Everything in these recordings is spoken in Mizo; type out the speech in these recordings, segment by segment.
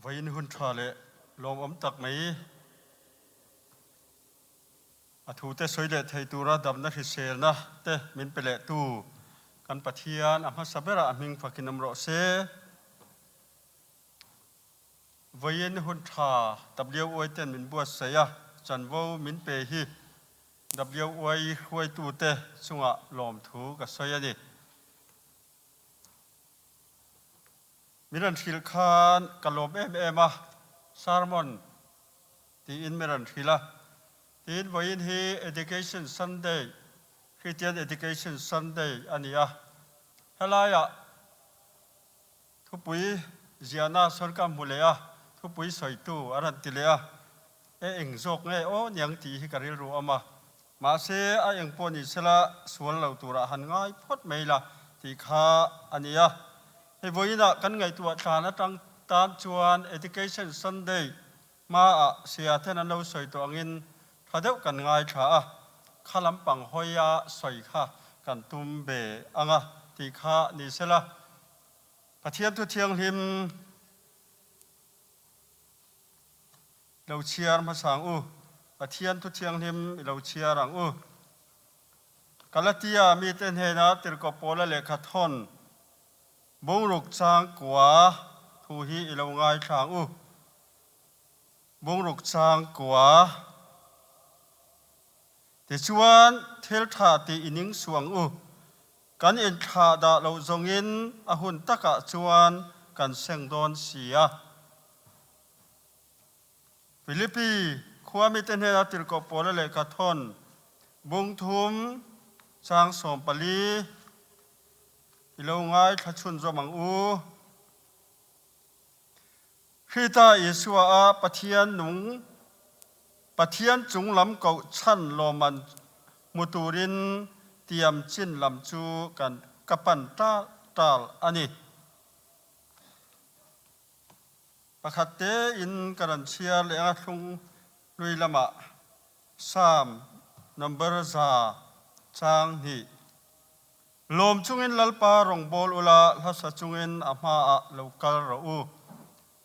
Vawiin hun tha leh lawmawm tak mai a thute sawi leh thei tura damna hriselna te min pe leh tu kan Pathian a hmasa berah a hming fakin awm rawh se. Vawiin hun tha WY ten min buatsaih a, chanvo min pe hi WY hruaitute chungah lawmthu ka sawi a ni. Min rawn hrilh khan ka lawm em em a, sermon tiin min rawn hrilh a. Tin, vawiin hi Education Sunday, Christian Education Sunday a ni a. Helaiah thupui ziahna sawn ka hmu leh a, thupui sawitu a rawn ti leh a. E eng zawk nge aw niang tih hi ka rilru awm a. Mahse, a eng pawh ni sela sual lo turah han ngai phawt mai la tih kha a ni a. Hei vawiinah kan ngaihtuah tlan atang tan chuan Education Sunday hmaah sia then an lo sawi tawh angin tha deuh kan ngaithla a, kha lampang hawia sawi kha kan tum ve ang a tih kha ni sela. Pathian thu thianghlim. Lo chhiar hmasa ang u. Pathian thu thianghlim i lo chhiar ang u. Galatia mite hnena tirhkoh Paula lehkha thawn bungruk chang kua thu hi i lo ngaithla ang u. Bungruk chang kua. Tichuan, thil tha tih i ning suh ang u. Kan inthlah dah loh zawngin a hun takah chuan kan seng dawn si a. Philippi khua mite hnena tirhkoh Paula lehkha thawn bung thum chang 14 i lo ngaithla chhunzawm ang u. Krita Isua a Pathian nung Pathian chung lam koh chhan lawmman hmu turin tiam chin lam chu kan ka pan tal tal a ni. Pakhat tein ka rawn chhiar leh anga thlung hlui lamah Psalm number 102. Lawm chungin Lalpa rawngbâwl ula, hlasa chungin a hmaah lo kal rawh u.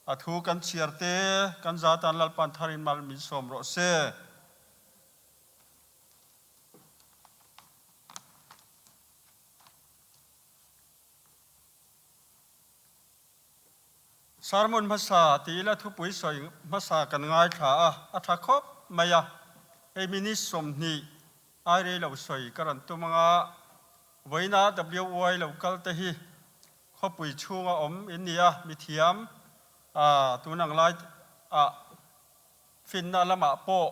A thu kan chhiar te, kan za tan Lalpa'n tharin mal min sawm rawh se. Sermon hmasa ti ila thupui sawi hmasa kan ngaithla a, a tha khawp mai a. Hei minute 20 ai rei lo sawi ka rawn tum anga vawiina WY lo kal te hi khawpui chhunga awm in ni a, mithiam a tun ang lai ah finna lamah pawh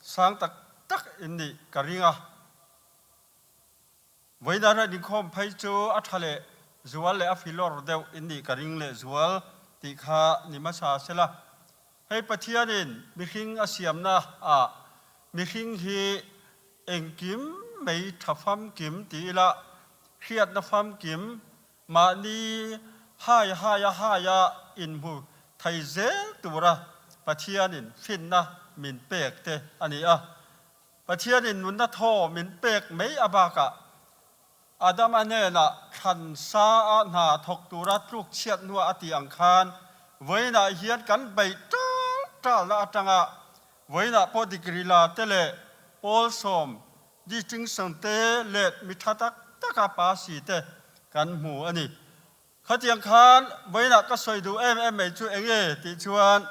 sang tak tak in nih ka ring a. Vawiina ran inkhawm phei chu a tha leh zual leh a filawr deuh in nih ka ring leh zual tih kha ni hmasa sela. Hei Pathianin mihring a siamna ah mihring hi engkim mei tha famkim ti ila hriatna famkim mahni hai hai a hai a inhmu thei zel tura Pathianin finna min pek te a ni a. Pathianin nunna thaw min pek mai a bakah Adama hnenah thlan sa a hna thawk tura tluk chhiat hnuah a tih ang khan vawiinah hian kan beih tal talna atanga vawiinah pawh degree la te leh pawl sawm distinction te let mi tha tak taka pasi te kan hmu a ni. Khatiang khan vawiinah ka sawi duh em em mai chu enge tih chuan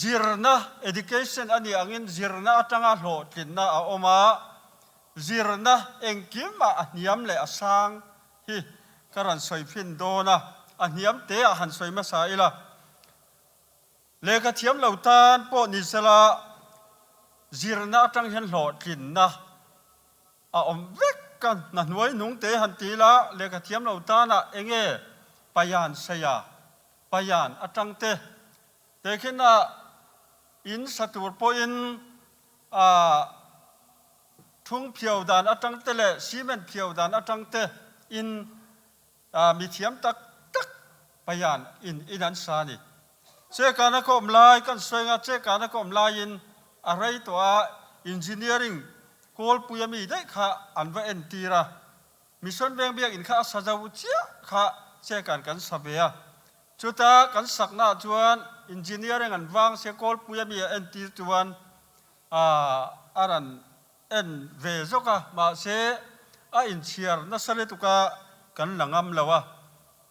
Zirna, education, a nih angin zirna atanga hlawhtlinna a awm a, zirna engkimah a hniam leh a sang hi ka rawn sawi fin dawn a, a hniam te ah han sawi hmasa ila. Lehkha thiam lo tan pawh ni sela zirna atang hian hlawhtlinna a awm vek a, hna hnuai nung te han ti ila lehkha thiam lo tanah enge payan seia payan atang te Tehkhin a in sa tur pawhin a thung phiau dan atang te leh cement phiau dan atang te in mi thiam tak tak payan in in an sa a ni. Chekana ka awm lai kan sawi anga chekana ka awm laiin a rei tawh a engineering kawlpui ami daih kha an va entir a, Mission Veng biakinn kha a sa zo chiah kha chekan kan sa ve a. Chuta kan saknaah chuan engineering an vang sia kawlpui ami a entir chuan a rawn en ve zawk a, mahse a inchhiar nasa lutuk a kan la ngam lo a.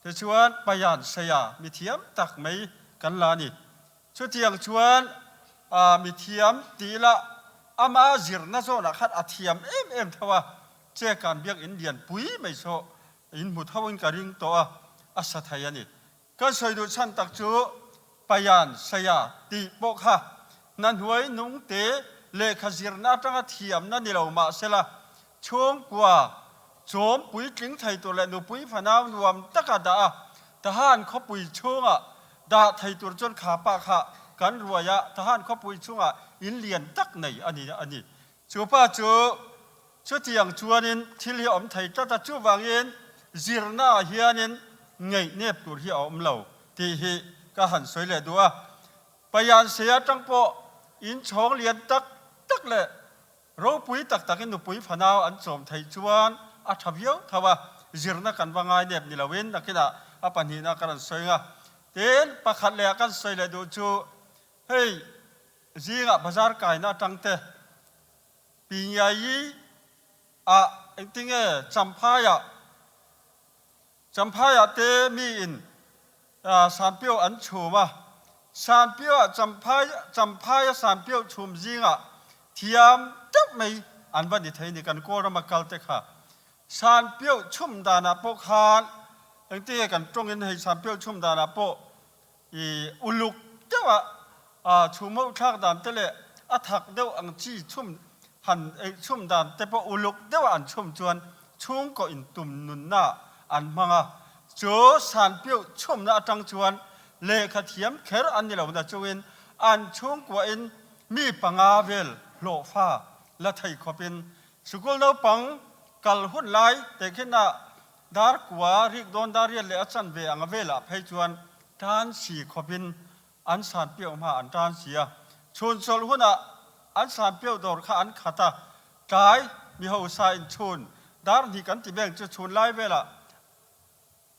Tichuan Payan Seia mithiam tak mai kan la a ni. Chutiang chuan mithiam tih ila ama zirna zawnah khan a thiam em em tho a, Chekan biakinn lianpui mai saw in hmu tho in ka ring tawh a, a sa thei a ni. Kan sawi duh chhan tak chu Payan Saya tih pawh kha hna hnuai nung te lehkha zirna atanga thiamna ni lo mahsela chhungkua chawm puitling thei tur leh nupui fanau nuam taka dah a, Tahan khawpui chhunga dah thei tur chuan kha pah kha kan ruai a, Tahan khawpui chhungah in lian tak nei a ni a ni. Chu pa chu chutiang chuanin thil hi a awm thei tlat a, chuvangin zirna ah hianin ngeih nep tur hi a awm lo tih hi ka han sawi leh duh a. Payanse atang pawh in chhawng lian tak tak leh ropui tak takin nupui fanau an chawm theih chuan a tha viau tho a, zirna kan va ngai nep ni loin nakinah a pahnihna ka rawn sawi ang a. Tin, pakhat leh ah kan sawi leh duh chu hei Zingah bazar kaina atang te Pi Ngiaii ah engtinge Champhaiah Champhaiah te mi in Sanpio an chhum a, Sanpio ah Champhai Champhaia Sanpio chhum zingah thiam deuh mai an va ni thei ni kan Kawlrama kal te kha Sanpio chhum danah pawh khan engtinge kan tawngin hei Sanpio chhum danah pawh I uluk deuh a chhum ho thlak dan te leh a thak deuh ang chi chhum han ei chhum dan te pawh uluk deuh a an chhum chuan chhungkaw in tum nunna an hmang a. Chu sanpiauh chhumna atang chuan lehkha thiam kher an ni lo na chungin an chhungkua in mi panga vel hlawhfa la thei khawp in sikul naupang kal hun lai te khin ah Dar kua rik dawn dar riat leh a chan ve ang a velah phei chuan tan si khawpin an san piauh hma an tan si a. Chhun chawlh hunah an san piauh dawr kha an khat a, tlai mi hausa in chhun dar hnih kan ti beng chu chhun lai velah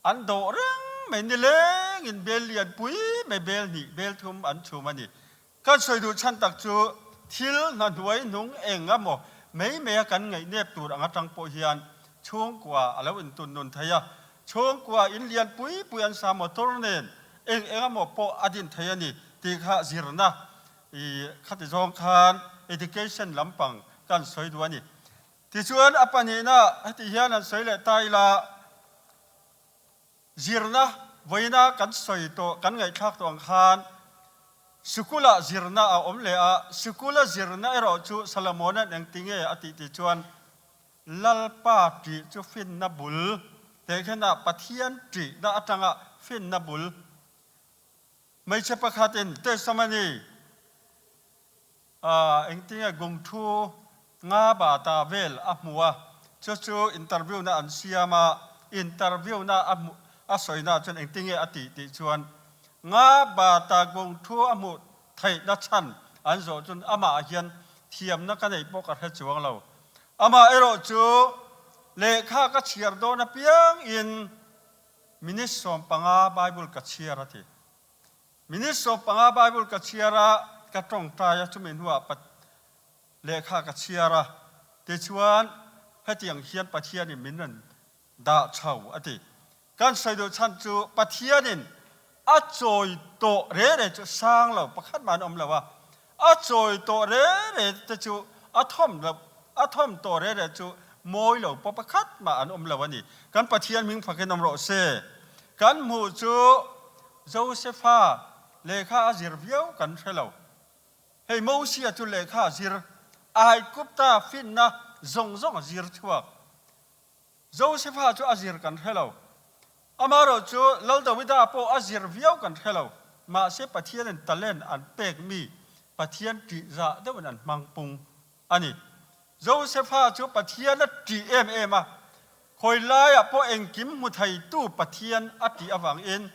an dawh reng mai nilengin bel lian pui mai bel hnih bel thum an chhum a ni. Kan sawi duh chhan tak chu thil hna hnuai hnung eng a maw mai mai a kan ngaih nep tur ang atang pawh hian chhungkua a lo intun nun thei a, chhungkua in lian pui pui an sa motor nen eng eng a maw pawh a din thei a ni tih kha zirna i khati zawng khan education lampang kan sawi duh a ni. Tichuan a pahnihna heti hian han sawi leh ta ila. Zirna vawiina kan sawi tawh, kan ngaihthlak tawh ang khan sikulah zirna a awm leh a, sikula zirna erawh chu Salomona'n engtinge a tih tih chuan Lalpa ṭih chu finna bul teh khenah Pathian ṭihna atanga finna bul hmeichhe pakhatin testimony Engtinge Gungthu nga ba ta vel a hmu a, chu chu interview na an siam a, interview na a hmuh a sawi na chuan engtinge a tih tih chuan nga ba ta Gungthu a hmuh theih na chhan an zawh chuan amah ah hian thiamna ka neih pawh ka hre chuang lo. Amah erawh chu lehkha ka chhiar dawn apiang in minute 15 Bible ka chhiar a ti. Minute 15 Bible ka chhiar a, ka tawngtai a, chumi hnuah lehkha ka chhiar a, tichuan hetiang hian Pathianin min rawn dah chho a ti. Kan sawi duh chhan chu Pathianin a chawi tawh re re chu sang lo pakhat mah an awm lo a, a chawi tawh re re te chu a thawm lo, a thawm tawh re re chu mawi lo pawh pakhat mah an awm lo a ni. Kan Pathian hming fakin awm rawh se. Kan hmuh chu Josepha lehkha a zir viau kan hre lo. Hei Mosia chu lehkha a zir, Aigupta finna zawng zawng a zir chhuak. Josepha chu a zir kan hre lo. Amaherawh chu Lal Dawida pawh a zir viau kan hre lo. Mahse Pathianin talent an pek mi Pathian ṭih zah deuhin an hmang pung a ni. Josepha chu Pathian a ṭih em em a, khawi laiah pawh engkim hmu theitu Pathian a ṭih avangin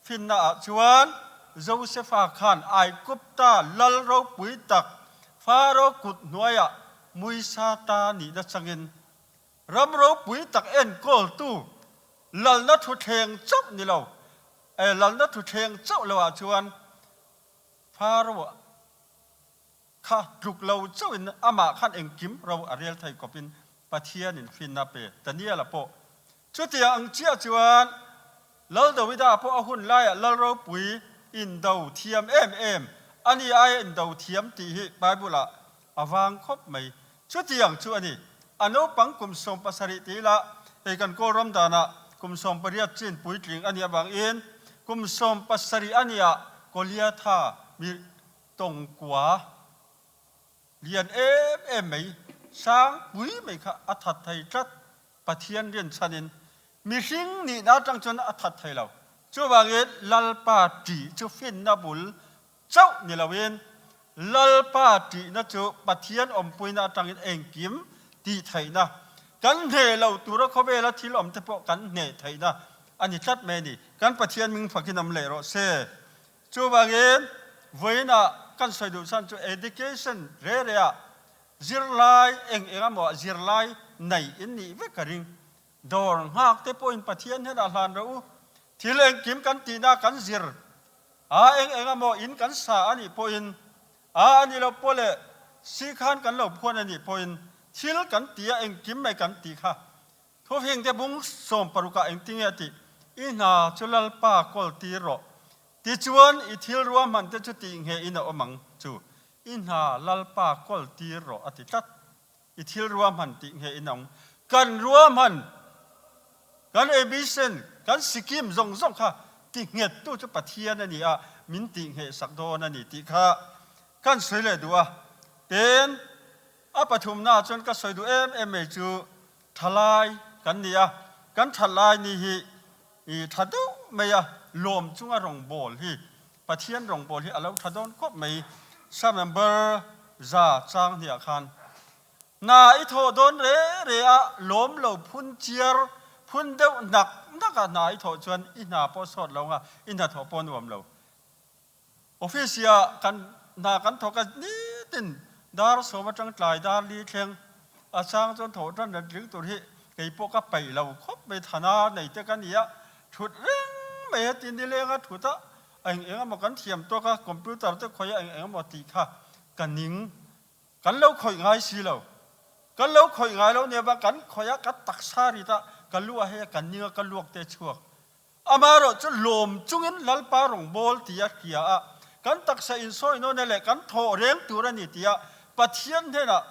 finna ah chuan Josepha khan Aigupta lal ropui tak Faro kut hnuaiah Muisa ta nihna changin ram ropui tak enkawltu lalna thutthleng chauh ni lo. Lalna thutthleng chauh lo ah chuan Pharaoh kha tluk lo chauhin amah khan engkim ro a rel thei kawpin Pathianin finna pe Daniel-a pawh chutiang ang chiah chuan Lal Dawida pawh a hun laiah Lal ropui indo thiam em em a ni aia indo thiam tih hi Bible-ah a vang khawp mai. Chutiang chu a ni. A naupang kum 70 ti ila hei kan Kawlram danah kum 18 chin puitling a nih avangin kum 70 a nia Goliatha mi tawngkua lian em em mai sang pui mai kha a that thei tlat. Pathian rinchhanin mihring nihna atang chuan a that thei lo. Chuvangin Lalpa tih chu finna bul chauh ni loin Lalpa tihna chu Pathian awmpuina atangin engkim tih theihna, kan hneh loh tura khawvela thil awm te pawh kan hneh theihna a ni tlat mai a ni. Kan Pathian ming fakin awm leh rawh se. Chuvangin vawiinah kan sawi duh chhan chu education re re ah zirlai eng eng emaw zirlai nei in nih vek ka ring. Dawr nghak te pawhin Pathian hnenah hlan rawh u. Thil engkim kan tihna kan zir a, eng eng emaw in kan sa a nih pawhin a, a ni lo pawh leh si khan kan lo phuan a nih pawhin thil kan ti a, engkim mai kan tih kha. Thufingte bung 16 ah engtinge a tih? I hna chu Lalpa kawl tir rawh. Tichuan i thil ruahman te chu tih ngheh in a awm ang chu. I hna Lalpa kawl tir rawh a ti tlat. I thil ruahman tih nge in awm? Kan ruahman, kan ambition, kan sikim zawng zawng kha ti nghettu chu Pathian a ni a, min tih ngheh sak dawn a ni tih kha kan sawi leh duh a. Tin, a pathumnaah chuan ka sawi duh em em mai chu thalai kan ni a, kan thalai ni hi i tha deuh mai a, lawm chunga rawngbâwl hi Pathian rawngbâwl hi a lo tha dawn khawp mai. Psalm number 102 khan, Hna i thawh dawn re re a, lawm lo phun chiar, phun deuh nak nak a hna i thawh chuan i hna pawh sawt lo nga, i hnathawh pawh nuam lo. Office ah kan hna kan thawk a, nitin dar sawm atang tlai dar li thleng a chang chuan thawh tan rat ring tur hi kei pawh ka peih lo khawp mai, thana nei te ka ni a, thut reng mai heti nileng a thut a, eng eng emaw kan thiam tawk a, computer te khawih a eng eng emaw tih kha ka ning, kan lo khawih ngai si lo, kan lo khawih ngai lo nia vang kan khawih a, ka taksa rit a, ka lu a hei a, ka ning a, ka luak te chhuak. Amaherawh chu lawm chungin Lalpa rawngbâwl ti a hria a, kan taksa insawi nawn e leh kan thawh reng tur a ni tia Pathian hnenah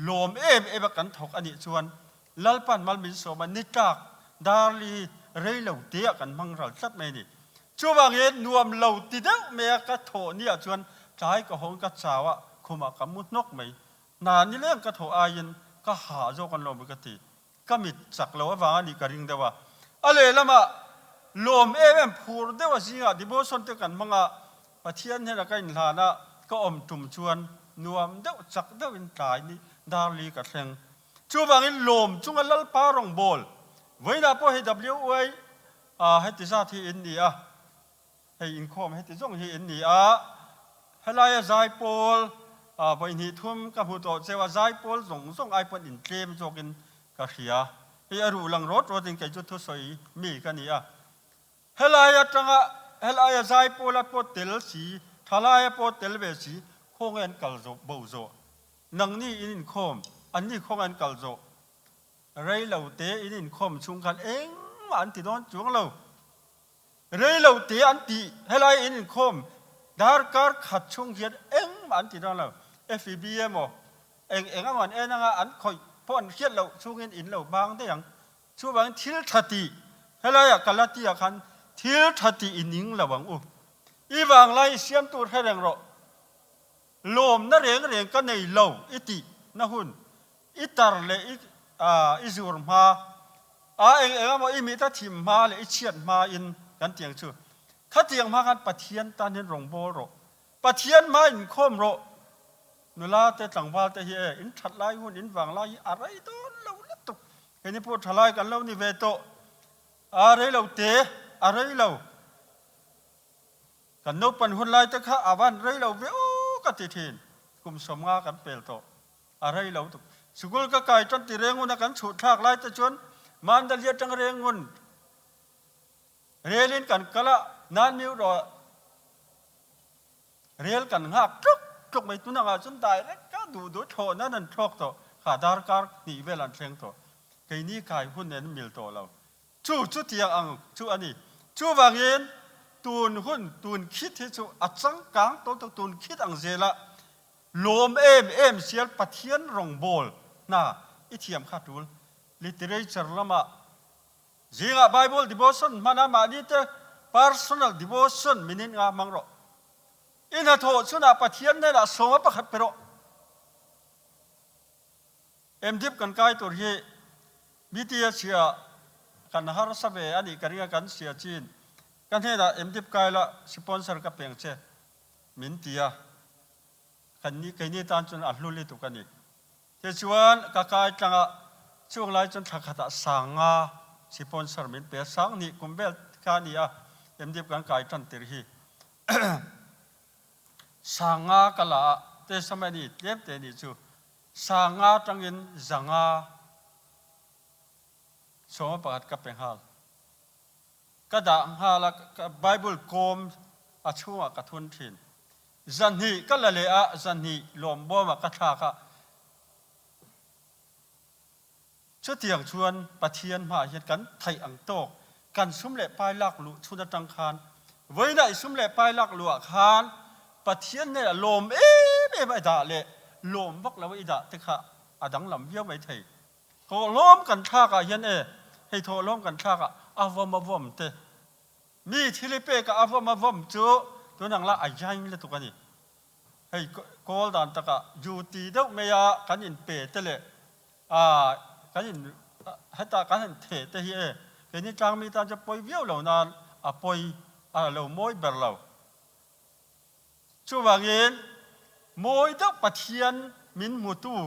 lawm em em a kan thawk a nih chuan Lalpa'n mal min sawm a, ni tlak darli rei lo teah kan hmang ral tlat mai a ni. Chuvangin nuam lo ti deuh mai a ka thawh ni ah chuan tlai ka hawng ka chau a, khumah ka mu hnawk mai. Hna nileng ka thawh aiin ka hah zawk an lawm ka ti. Ka mit chak lo avang a nih ka ring deuh a. A lehlamah lawm em em phur deuh a zingah devotion te kan hmang a, Pathian hnenah ka inhlan a, ka awm tum chuan nuam deuh chak deuhin tlai ni darli ka thleng. Chuvangin lawm chunga Lalpa rawngbâwl vawiinah pawh hei WY heti zat hi in ni a. Hei inkhawm heti zawng hi in ni a, helaia zaipawl vawi hnih thum ka hmu tawh cheu a, zaipawl zawng zawng ai pawn intlem zawkin ka hria. Hei a ruh lang rawt rawtin kei chu thusawi mi ka ni a. Helai atanga helaia zaipawla pawh tel si, thalaia pawh tel ve si, khawnge an kal zawh bo zawh? Nangni in inkhawm, anni khawnge an kal zawh? Rei lo te in inkhawm chhung khan engmah an ti dawn chuang lo. Rei lo te an tih, helai in inkhawm darkar khat chhung hian engmah an ti dawn lo. FEB emaw eng eng emaw an en anga an khawih pawh an hriat loh chhungin in lo bang daih ang. Chuvangin thil tha tih, helaiah Galatia khan thil tha tih i ning lo ang u. I vanglai i siam tur hre reng rawh. Lawmna reng reng ka nei lo i tih na hun i tar leh i i zur hma a eng eng emaw i mit a thim hma leh i chhiat hma in kan tiang chu khatiang hma khan Pathian tan hian rawngbâwl rawh Pathian hma inkhawm rawh nula te tlangval te hi e in that lai hun in vang lai hi a rei dawn lo lutuk keini pawh thalai kan lo ni ve tawh a rei lo te a rei lo. Kan naupan hun lai te kha a van rei lo viau ka ti thin. Kum 50 kan pel tawh. A rei lo tuk. Sikul ka kai tan ti rengun a kan chhuh thlak lai te chuan Mandalay atang rengun. Rel in kan kal a, nan miu rawh rel kan nghak tluk tluk mai. Tunang ah cun direct ka duh duh thlawh nan an thlawk tawh. Kha darkar hnih vel an thleng tawh. Keini kai hun nen mil tawh lo. Chu chu tiang ang chu a ni. Chuvangin tun hun tun khit hi chu a changkang tawh tuk tun khit ang zel ah lawm em em sial Pathian rawngbawl hna i thiam kha tul. Literature lamah zingah Bible devotion hman a mahni te personal devotion minute nga hmang rawh. I hnathawh chhunah Pathian hnenah sawma pakhat pe rawh. MDip kan kai tur hi BTS sia kan harsa ve a nih ka ring a kan sia chin ka hnenah MDip kai la sponsor ka peng che min ti a kan ni keini tan chuan a hlu lutuk a ni. Tichuan ka kai tlang a chung lai chuan thla khatah sanga sponsor min pe a sang hnih kum vel kha a ni a MDip kan kai tan tir hi sanga ka la a te samai ni tlem te ni chu Sanga tangin 500 sawma pakhat ka pe nghal. Ka dah nghal a, ka Bible kawm a chhungah ka thun thin. 200 ka la leh a, 200 lawmbawmah ka thlak a. Chutiang chuan Pathian hmaah hian kan theih ang tawk kan sum leh pai lak luh chhun atang khan vawiinah i sum leh pai lak luh ah khan Pathian hnenah lawm em em a i dah leh lawm vak lo a i dah te kha a danglam viau mai thei. Thawhlawm kan thlak ah hian e hei thawhlawm kan thlak ah a vawm a vawm te mi thil i pek ah a vawm a vawm chu tunang la a yain lutuk a ni. Hei kawl dan takah duty deuh mai a kan in pe te leh kan in heta kan han theh te hi e keini tlangmi tan chuan pawi viau lo nan a pawi a lo mawi ber lo. Chuvangin mawi deuh Pathian min hmutu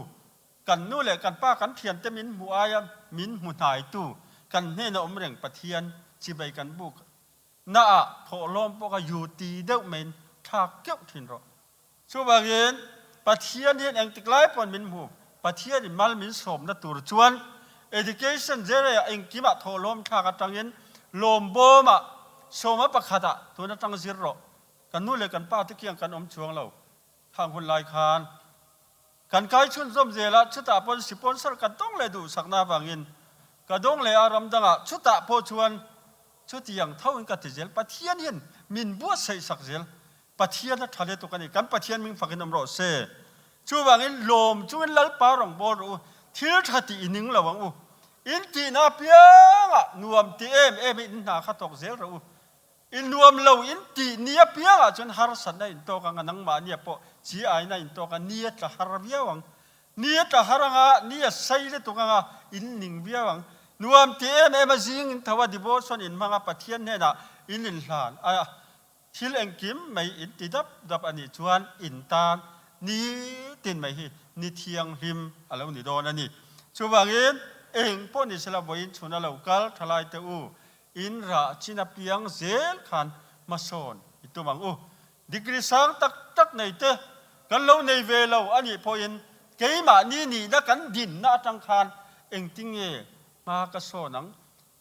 kan nu leh kan pa kan thiante min hmu aia min hmu hnaitu kan hnena awm reng Pathian chibai kan buk Na ah thawhlawm pawh kha yu ti deuh maiin thlak keuh thin rawh. Chuvangin Pathian hian engtik lai pawn min hmu. Pathian in mal min sawmna tur chuan education zere ah engkim ah thawhlawm thlak atangin lawmbawm ah sawma pakhat ah tun atang zir rawh. Kan nu leh kan pa te kiang kan awm chuang lo. Khang hun lai khan kan kai chhunzawm zel a, chutah pawn sponsor ka dawng leh duhsakna avangin ka dawng leh a ramdangah chutah pawh chuan Chutiang tho in ka ti zel. Pathian hian min buatsaih sak zel. Pathian a tha lutuk a ni. Kan Pathian ming fak in awm rawh se. Chuvangin lawm chungin Lalpa rawn bawl rawh u. Thil tha tih i ning lo ang u. In tihna apiangah nuam ti em em in in hna kha tawk zel rawh u. I nuam lo in tih ni apiangah chuan harsatna in tawk ang a, nangmahnia pawh chi aina in tawk a, ni a tla har viau ang. Ni a tla har ang a, ni a sei lutuk ang a, in ning viau ang. Nuam ti em em a zing in tho a, devotion in hmang a, Pathian hnenah in inhlan a, thil engkim mai in ti dap dap a nih chuan in tan nitin mai hi ni thianghlim a lo ni dawn a ni. Chuvangin eng pawh ni sela vawiin chhun a lo kal thalai te u, in rah chin apiang zel khan hmasawn i tum ang u. Degree sang tak tak nei te kan lo nei ve lo a nih pawhin keimahni nihna kan dinna atang khan engtinge hma ka sawn ang,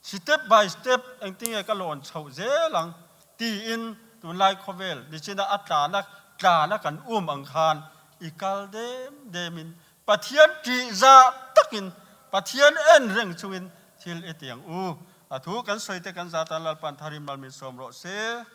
step by step engtinge ka lawn chhoh zel ang tiin tunlai khawvel nichina a tlana tlana kan um ang khan i kal dem demin Pathian tihzah takin Pathian en reng chungin thil i ti ang u. A thu kan sawi te kan zatan Lalpan tharin mal min sawm rawh se.